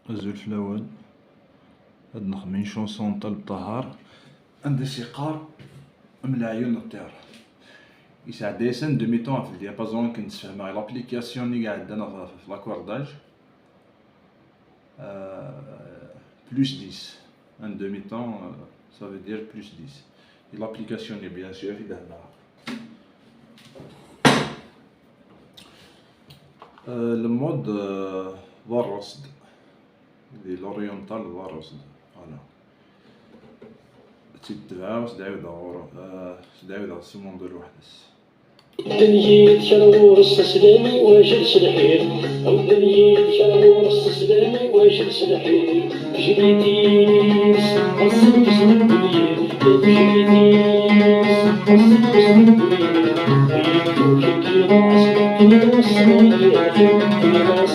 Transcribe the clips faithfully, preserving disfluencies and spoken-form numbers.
Azul fell-awen. Ad nexdem une chanson n Ṭaleb Ṭaher anda i s-yeqqar Am leɛyun n ṭṭir. Yesɛedda-yas un demi-ton ɣef le diapason akken d-sfehmeɣ i l'application i iɛeddan ɣef, ɣef l'accordage. Euh, plus dix. Un demi-ton, euh, ça veut dire plus dix. Et l'application est bien sûr i d-hemmleɣ. Euh, le mode, euh, d rresd. Di l'oriental d rresd. Voilà. Ttitbeɛ s d-ɛiwdeɣ ɣur-, euh, s d-ɛiwdeɣ s umundul weḥd-s. Ddunit kra ɣur-s aslam i wajel s lḥir. Ddunit kra ɣur-s aslam i wajel s lḥir. Jbit-is, ɣas-d isem n Ddunit. Jbit-is, ɣas-d isem n Ddunit. Yettu kiki ɣas, kiki ɣas, kiki ɣas.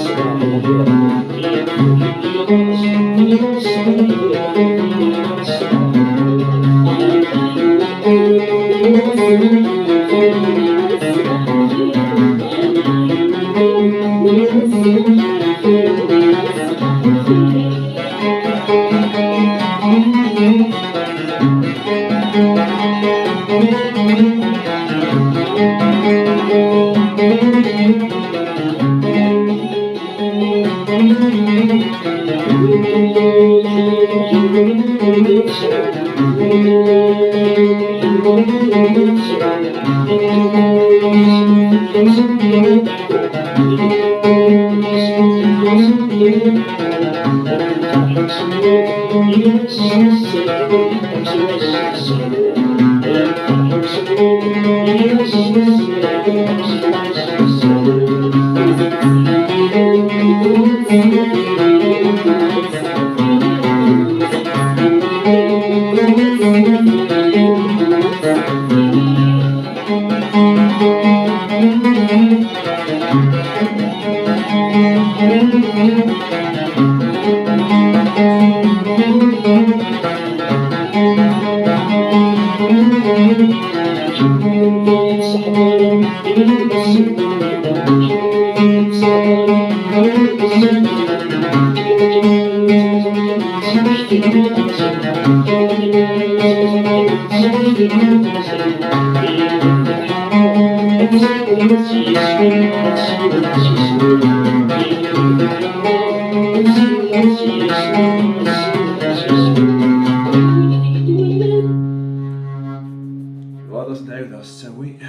Voilà, s d-ɛiwdeɣ s ttawil.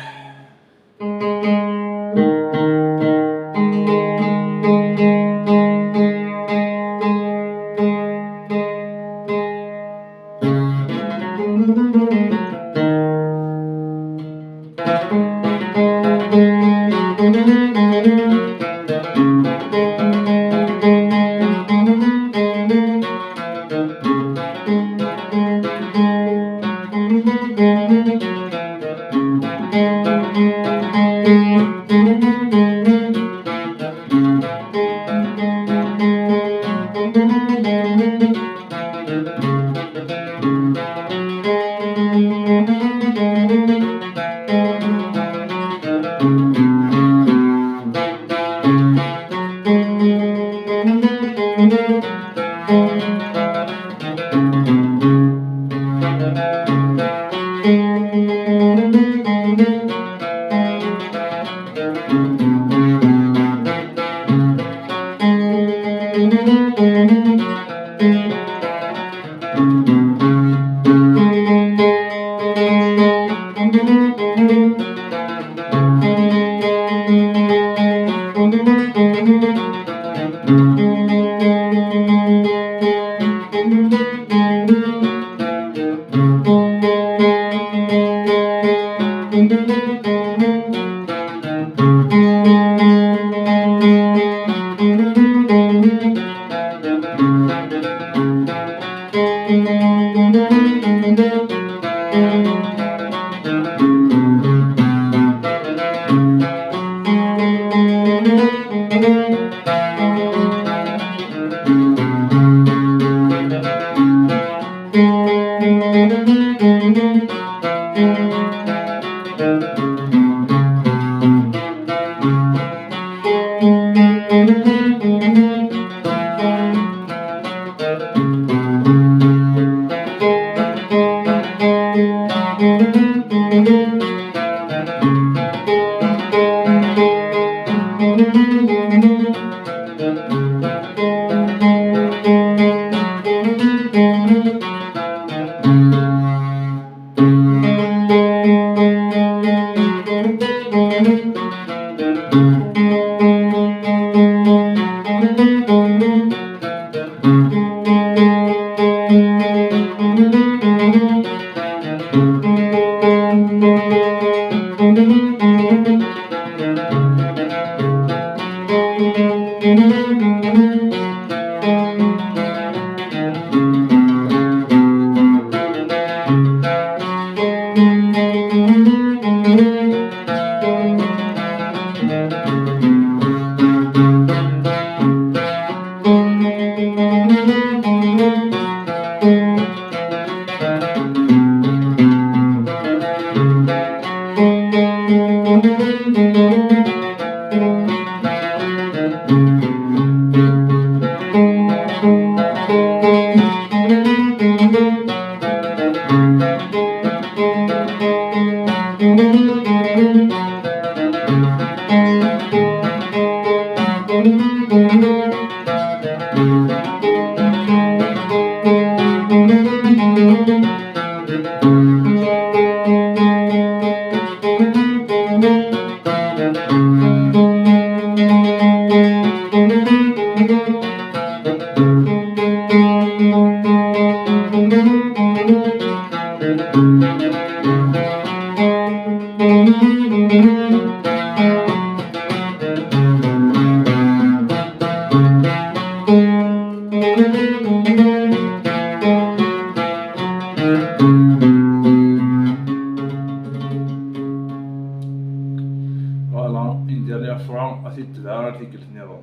Voilà, une dernière fois, à cette heure, article numéro.